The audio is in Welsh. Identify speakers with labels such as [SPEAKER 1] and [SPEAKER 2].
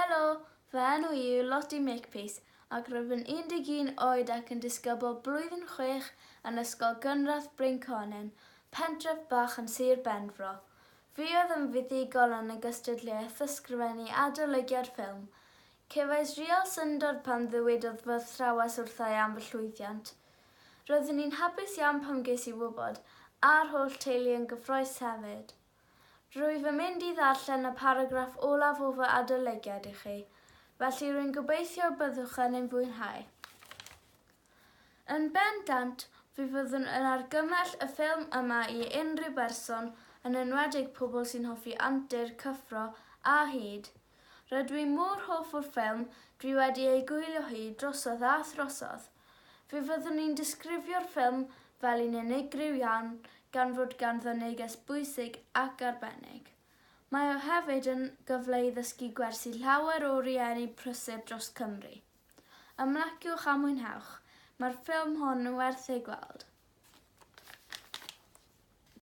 [SPEAKER 1] Helo, fy enw i yw Lottie Makepeace ac rwyf yn 11 oed ac yn disgybl blwyddyn 6 yn Ysgol Gynradd Brynconen, pentref bach yn Sir Benfro. Fi oedd yn fuddugol yn y gystadleuaeth ysgrifennu adolygiad ffilm. Cefais real syndod pan ddywedodd fy athrawes wrtha i am fy llwyddiant. Roeddwn i'n hapus iawn pan ges i wybod, a'r holl teulu yn gyffrous hefyd. Rwyf yn mynd i ddarllen y paragraff olaf o fy adolygiad i chi, felly rwy'n gobeithio byddwch yn ei fwynhau. Yn bendant, fe fyddwn yn argymell y ffilm yma i unrhyw berson, yn enwedig pobl sy'n hoffi antur, cyffro a hud. Rydw i mor hoff o'r ffilm, dwi wedi ei gwylio hi drosodd a throsodd. Fe fyddwn i'n disgrifio'r ffilm fel un unigryw iawn gan fod ganddo neges bwysig ac arbennig. Mae o hefyd yn gyfle i ddysgu gwersi llawer o rieni prysur dros Cymru. Ymlaciwch a mwynhewch. Mae'r ffilm hon yn werth ei gweld.